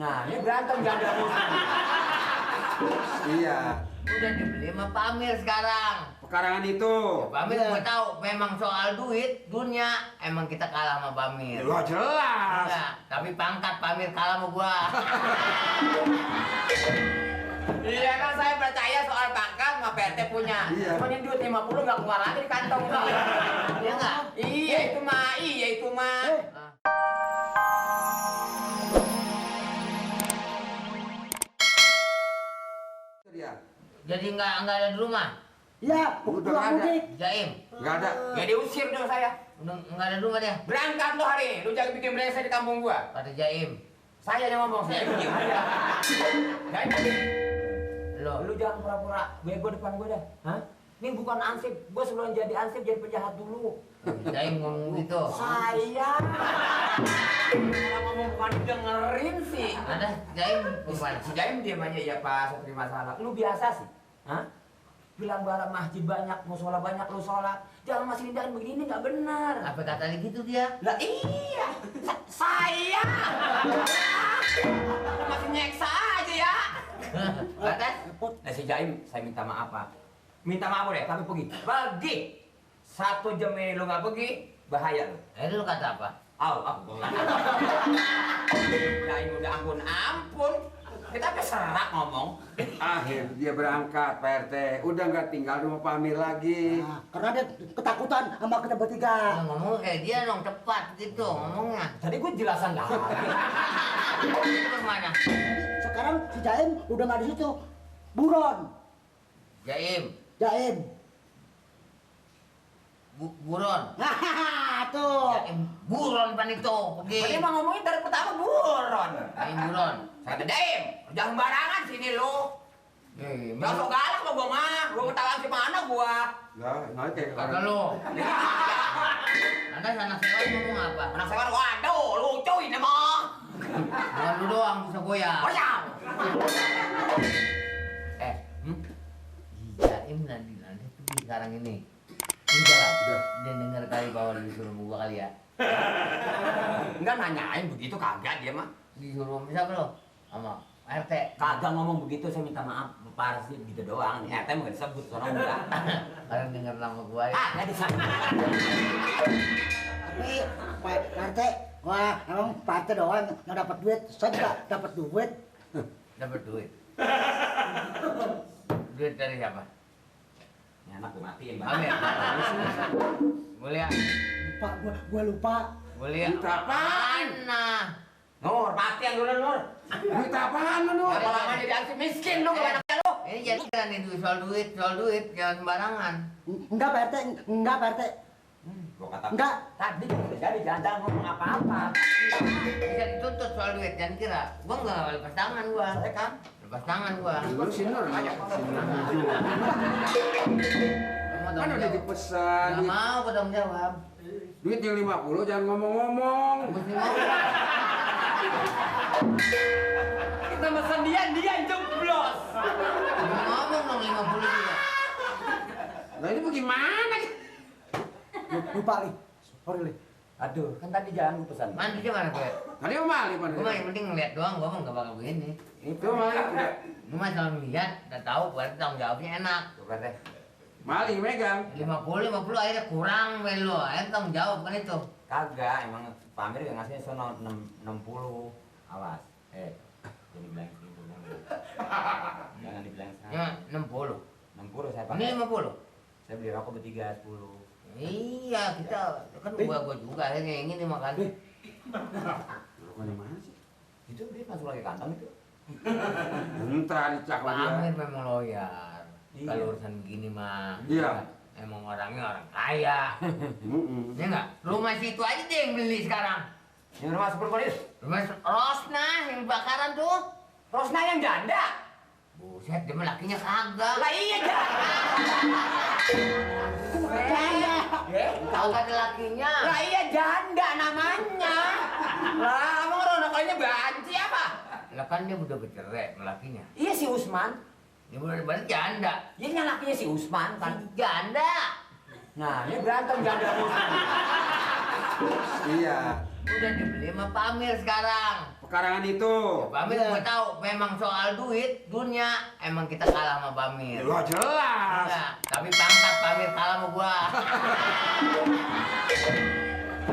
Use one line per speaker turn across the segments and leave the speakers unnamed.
Nah, ini berantem janda muslim.
Iya.
Udah dibeli sama Pak Amir sekarang.
Pekarangan itu.
Pak Amir gua tahu memang soal duit dunia emang kita kalah sama Pak Amir.
Wah, jelas.
Enggak, tapi pangkat Pak Amir kalah sama gua.
Iya kan saya percaya soal pangkat sama PRT punya.
Iya.
Cuma ini duit 50 nggak keluar lagi di kantong.
Iya enggak?
Iya itu mah.
Dia.
Jadi enggak ada di rumah.
Iya,
Udah
pulang
ada.
mudik.
Jaim.
Nggak ada.
Ya diusir dong saya.
Udah enggak ada di rumah dia.
Berangkat lo hari ini. Lu jangan bikin brengsek di kampung gua.
Kata Jaim.
Saya yang ngomong, saya diem aja. Jadi,
Lo.
lu jangan pura-pura bego depan gua dah. Hah? Ini bukan ansip. Gua sebelum jadi ansip jadi penjahat dulu.
Jaim ngomong gitu.
Saya. Kalau ngomong bukan dengerin sih.
Ada Jaim gimana?
Si Jaim diam aja ya Pak, saya terima salah. Lu biasa sih. Hah? Bilang bara masjid banyak, musola banyak, lu sholat. Jangan masih tindakan begini, nggak benar.
Apa kata gitu dia?
Lah iya, saya. Masih nyeksa aja ya.
Kata?
Nah si Jaim, saya minta maaf Pak. Minta maaf deh, tapi pergi. 1 jam ini lu nggak pergi, bahaya lu.
Lu kata apa?
Aku Jaim udah ampun. Kita sampai serak ngomong.
Akhir dia berangkat, Pak RT. Udah nggak tinggal di rumah Pak Amir lagi.
Nah, karena dia ketakutan sama kita bertiga.
Ngomong kayak dia dong cepat gitu ngomongnya.
Tadi gue jelasan lagi.
Itu kemana?
Sekarang si Jaim udah nggak di situ. Buron,
Jaim.
Jaim.
Buron.
Hahaha, tuh.
Jaim. Buron pan itu. Pergi.
Tadi emang ngomongin dari pertama buron.
Jaim buron.
Saya kata Jaim, jangan barangan sini lu. Jangan sok galak lo gua mah. Gua ketahuan si mana gua.
Nggak kayak
Kata lu. Anda anak sewa ngomong apa?
Anak saya waduh lucu ini mah.
Bukan lu doang bisa goyang.
Goyang.
Jaim nanti pergi sekarang ini.
Udah.
Dia denger kali bahwa disuruh gua kali ya.
Enggak nanyain begitu kagak dia mah.
Disuruh siapa lo? Sama RT.
Kagak ngomong begitu, saya minta maaf. Parsi gitu doang. RT mau disebut soalnya enggak.
Kalian denger nama gua ya.
Enggak disebut.
Tapi Pak RT, wah emang Pak RT doang yang dapat duit. Saya juga dapat duit.
Dapat duit. Duit dari siapa?
Ini anak gua matiin, Bang.
Amir. Mulia.
Lupa, gua lupa.
Mulia.
Duit apaan?
Mana?
Nur, mati yang dulu Nur.
Duit apaan lu?
Apa lamanya jadi ansip miskin lu kebanyakan lu.
Ini jadi kan itu soal duit, jangan sembarangan.
Enggak Pak RT, enggak Pak RT.
Gua kata
Enggak.
tadi udah jadi jangan ngomong apa-apa.
Bisa dituntut soal duit, jangan kira. Gua nggak lepas tangan gua.
Saya kan
Lepas tangan gua.
Lu si Nur banyak. Kan udah dipesan.
Nggak mau gua tanggung jawab.
Duit yang 50 jangan ngomong-ngomong.
Mesti mau.
kita mesen dia jeblos.
Ngomong dong 50 juga.
Nah ini bagaimana?
Lupa nih. Sorry nih.
Aduh, kan tadi jangan pesan.
Mandi di mana gue?
Tadi mau mali mana?
Gua mah yang penting ngeliat doang, gua mah nggak bakal begini.
Itu mali udah.
Gua mah selalu lihat, udah tahu, berarti tanggung jawabnya enak.
Tuh kan teh.
Mali megang.
50 akhirnya kurang men lo, akhirnya tanggung jawab kan itu.
Kagak, emang Pak Amir yang ngasihnya sono 60. Awas. Jadi bilang segitu. Jangan dibilang
Ya,
sana.
60.
60 saya pakai.
Ini 50.
Saya beli rokok bertiga 10.
Iya, kita kan gua juga akhirnya yang ini makan.
Rokoknya mana sih?
Itu dia masuk lagi kantong itu.
Bentar dicak
Pak
dia.
Amir memang loyal.
Iya.
Kalau urusan begini mah.
Iya.
Emang orangnya orang kaya.
Mm-mm.
Ya enggak? Rumah situ aja dia yang beli sekarang.
Yang rumah super polis.
Rumah Rosna yang bakaran tuh.
Rosna yang janda.
Buset, dia mah lakinya kagak.
Lah iya janda.
Janda.
Kagak ada lakinya.
Lah iya janda namanya. Lah, emang orang kayaknya banci apa?
Lah kan dia udah bercerai sama lakinya.
Iya si Usman.
Dia udah balik janda.
Ini yang lakinya si Usman kan.
Janda.
Nah, ini berantem janda Usman.
Iya.
Udah dibeli sama Pak Amir sekarang.
karangan itu.
Pamir
Iya.
gua tahu memang soal duit dunia emang kita kalah sama Pamir.
Wah jelas.
Enggak, tapi pangkat Pamir kalah sama gua.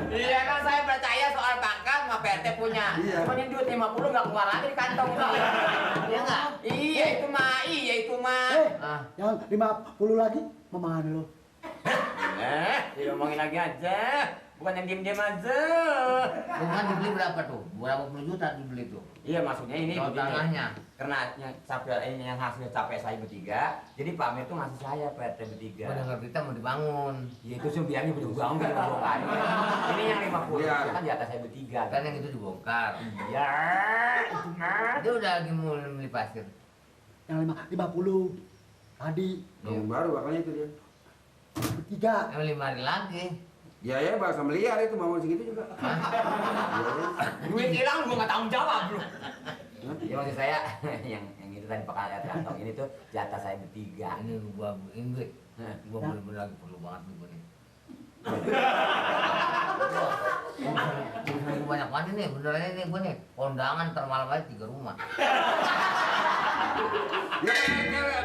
Iya kan saya percaya soal pangkat sama PRT punya.
Iya.
Cuma yang duit 50 nggak keluar lagi di kantong.
Iya enggak?
Iya itu mah.
Ah,
Yang 50 lagi mana lo?
Ngomongin lagi aja. Bukan yang diem-diem aja.
bukan dibeli berapa tuh? Berapa puluh juta dibeli tuh?
Iya maksudnya ini
Soal
begini.
tanahnya.
Karena yang hasilnya capek saya bertiga, jadi Pak Amir tuh ngasih saya PRT bertiga.
Gua dengar berita mau dibangun.
Ya itu sih biarnya berjuang kan bongkar. Ini yang 50
Iya.
itu kan di atas saya bertiga.
Kan yang itu dibongkar.
Iya, itu mah.
Dia udah lagi mau beli pasir.
Yang 50 tadi
Yang baru makanya itu dia.
bertiga.
Yang 5 hari lagi.
Ya bahasa meliar itu bangun segitu juga.
Duit hilang gua nggak tanggung jawab lu. Ya maksud saya yang itu tadi pakai kantong ini tuh jatah saya bertiga.
Ini gua beliin duit.
Hah.
Gua bener-bener lagi perlu banget nih gua nih. Gua banyak banget nih, beneran ini gua nih. Kondangan termalam aja 3 rumah.
Ya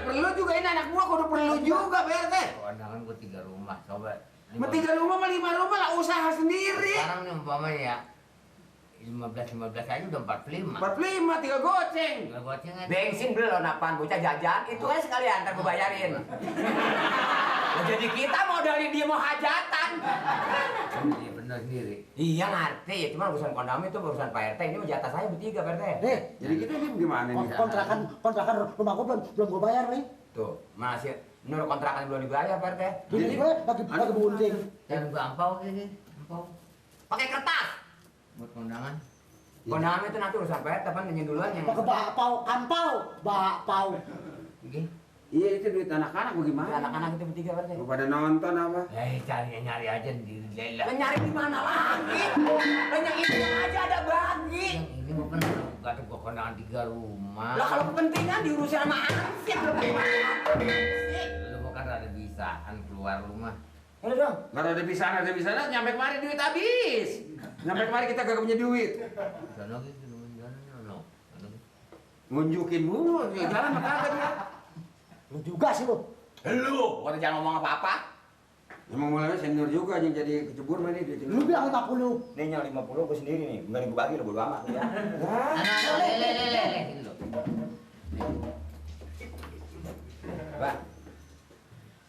perlu juga ini anak gua kudu perlu juga PRT.
Kondangan gua 3 rumah, coba.
3 rumah sama 5 rumah lah usaha sendiri.
Sekarang nih umpamanya ya 15 aja udah 45.
45 3 goceng.
Gak goceng aja.
Bensin belum apaan bocah jajan itu aja sekalian ntar gua bayarin. Nah, jadi kita modalin dia mau hajatan.
Iya bener sendiri.
Iya ngerti, cuma urusan kondom itu urusan Pak RT, ini mah jatah saya bertiga Pak RT.
Nih,
Jadi kita ini gimana nih?
kontrakan rumah gua belum gua bayar nih.
Tuh, masih menurut kontrakan belum dibayar Pak RT.
Ini
Jadi-
gue lagi bunting.
Jangan gua ampau gini, ampau.
Pakai kertas.
Buat kondangan.
Kondangan itu nanti urusan Pak RT, kan nanya duluan yang.
Pakai bakpao.
Gini.
Iya itu duit anak-anak bagaimana?
Anak-anak itu bertiga Pak RT.
Lu pada nonton apa?
Nyari aja di lela.
Lah nyari di mana lagi? Lah yang itu aja ada bagi.
Yang ini mau bener, gak ada gua kondangan 3 rumah.
Lah kalau kepentingan diurusin sama ansip lu gimana?
Lu mau kan ada bisaan keluar rumah.
Udah dong.
Gak ada bisa nyampe kemari duit habis. Nyampe kemari kita gak punya duit.
Sono gitu, sono.
Ngunjukin mulu, di jalan mah kagak dia.
Lu juga sih lu.
Lu, gua jangan ngomong apa-apa.
Emang mulanya senior juga yang jadi kecebur mah nih dia.
Lu bilang 50.
Nih yang 50 gua sendiri nih, enggak gua bagi lu bodo amat ya.
Lele, gitu loh.
Pak,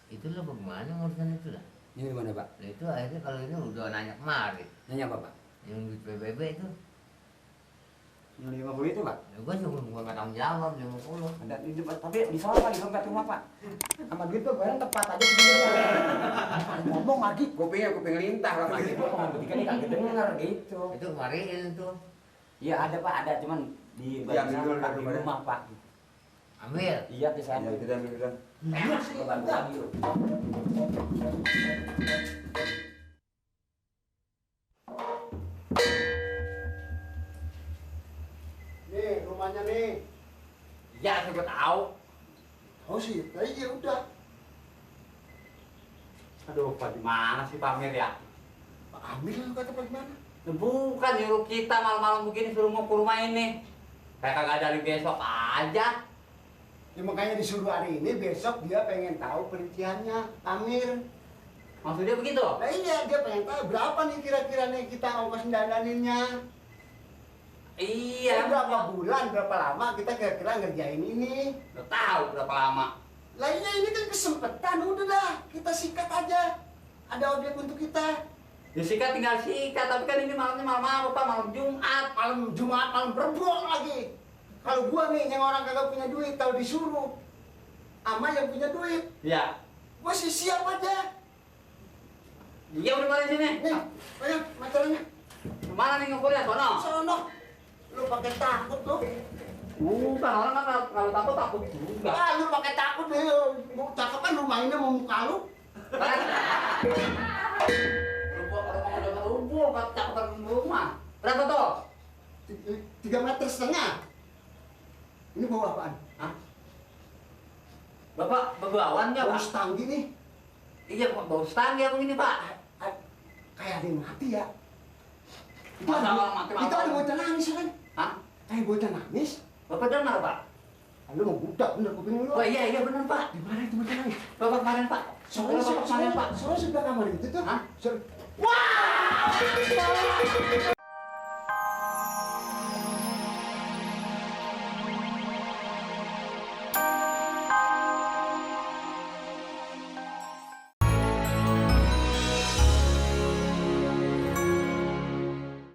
Itu lo bagaimana urusan itu lah?
ini gimana Pak?
Nah, itu akhirnya kalau ini udah nanya kemari.
Nanya apa Pak?
Yang duit PBB itu.
Yang 50 itu Pak?
Ya gua cuma gua nggak tanggung jawab 50.
Ada di depan, tapi di sana di dompet rumah Pak. Sama duit tuh barang tepat aja begini.
Ngomong lagi.
Kuping lintah lah
Mas
gitu.
itu ngomong begitu nih kagak denger gitu.
Itu kemarin tuh.
Iya ada Pak, ada cuman di
Iya, ambil dulu,
Pak, di
ambil.
rumah Pak.
Ambil.
Iya di sana.
Ya kita ambil kan.
Iya sih.
Gua bantu lagi lu.
Nih, rumahnya nih.
Iya, saya gua tahu.
Oh sih, iya udah.
Aduh, Pak gimana sih Pak Amir ya?
Pak Amir lu kata bagaimana?
Bukan nyuruh kita malam-malam begini suruh mau ke rumah ini. Kayak kagak dari besok aja.
Ya makanya disuruh hari ini, besok dia pengen tahu perinciannya, Amir.
Maksudnya begitu?
Nah iya, dia pengen tahu berapa nih kira-kira nih kita ongkos dandaninnya.
Iya,
Berapa bulan, berapa lama kita kira-kira ngerjain ini.
udah tahu berapa lama.
Lah iya ini kan kesempatan, udah dah, kita sikat aja. Ada objek untuk kita.
Ya sikat tinggal sikat, tapi kan ini malamnya malam apa Pak? Malam Jumat.
Malam Jumat, malam Rebo lagi. Kalau gua nih yang orang kagak punya duit, tahu disuruh. Ama yang punya duit,
Iya.
gua sih siap aja.
Iya udah balik sini.
Nih, ayo masalahnya.
Kemana nih ngumpulnya? Sono.
Sono, lu pakai takut lu.
Bukan, orang kan kalau takut takut juga.
Ah, lu pakai takut deh. Mau cakep kan lu mainnya mau muka lu.
Kan? Rubuh, takut rumah. Berapa tuh?
3,5 meter. Ini bawa apaan?
Hah? Bapak begawan ya
Bau
Pak?
stanggi nih.
Iya Pak, bau stang ya begini Pak.
Kayak ada yang mati ya.
Masa orang mati
Itu ada bocah nangis kan?
Hah?
Kayak bocah nangis.
Bapak dengar, Pak?
Lu mau budak bener kuping lu.
Oh iya benar, Pak.
Di mana itu bocah nangis?
Bapak kemarin, Pak.
Soalnya
Bapak kemarin, Pak.
sebelah kamar itu tuh.
Hah?
Wah!